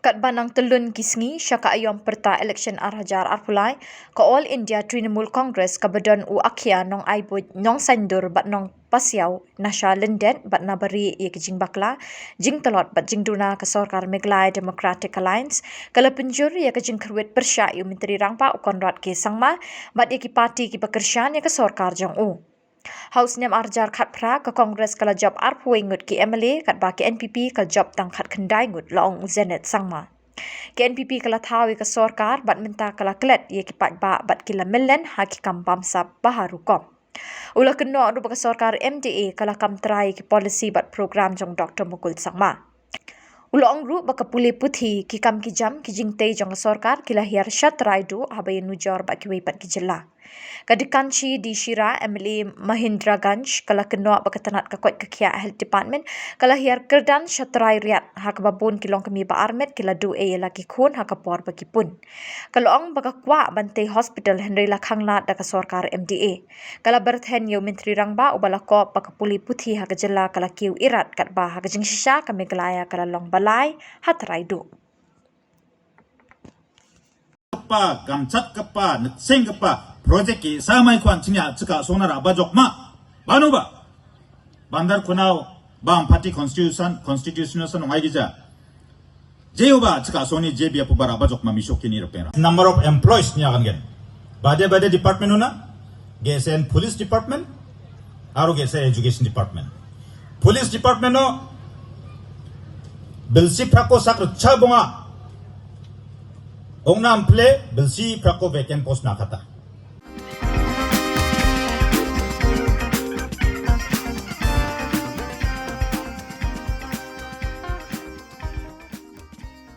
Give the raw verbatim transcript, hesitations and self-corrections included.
Katba nang tylun ki sngi sha ka aïom pyrta election ar hajar arphew lai, ka All India Trinamool Congress kaba don u Akhia Nongaibud, Nongsaindur bad Nongpasiaw na sha lyndet bad na bari ïa ki jingbakla, jingtlot bad jingduna ka sorkar Meghalaya Democratic Alliance, ka la pynjur ïa ka jingkhyrwit pyrshah ïa u Myntri Rangbah u Conrad K Sangma bad ïa ki party kiba kyrshan ïa ka sorkar jong u. Ha u snem ar hajar khatphra, ka Congress ka la jop arphew ngut ki M L A, katba ka N P P ka la jop tang khatkhyndai ngut, la ong u Zenith Sangma. Ka N P P ka la thaw ïa ka sorkar bad mynta ka la klet ïa ki paidbah bad ki la myllen ha ki kam bamsap ba ha rukom. U la kynnoh ruh ba ka sorkar M D A ka la kam trai ïa ki policy bad program jong Doctor Mukul Sangma. U la ong ruh ba ka pule puthi, ki kam ki jam, ki jingtei jong ka sorkar ki la hiar sha trai duh haba ïanujor bad kiwei pat ki jylla. Ka Dikkanchi D Shira, M L A Mahindraganj, ka la kynnoh ba ka tnat ka koit ka khiah Health Department ka la hiar kyrdan sha trai riat, ha kaba bun ki longkmie ba armet ki la duh ei ïa la ki khun ha ka por ba ki pun. Ka la ong ba ka kwah ban tei hospital hynrei la khanglad da ka sorkar M D A. Ka la byrthen ïa u Myntri Rangbah uba la kop ba ka pule puthi ha ka jylla ka la kiew irat, katba ha ka jingshisha ka Meghalaya ka la long ba lai ha trai duh. Kpa, kamchat kpa, netseng kpa, project ki sa mai kwan chingya chika sona ra ba jok ma. Banu ba. Bandar kunau, bang party constitution, constitution sa nongai gija. Jeu ba chika soni je bia pu bara ba jok ma misho kini rupera. Number of employees ni akan gen. Bade bade department una, G S N police department, aro G S N education department. Police department no, bilsi prako sakr cha bonga. Ong nam ple, bilsi prako vacant post na kata.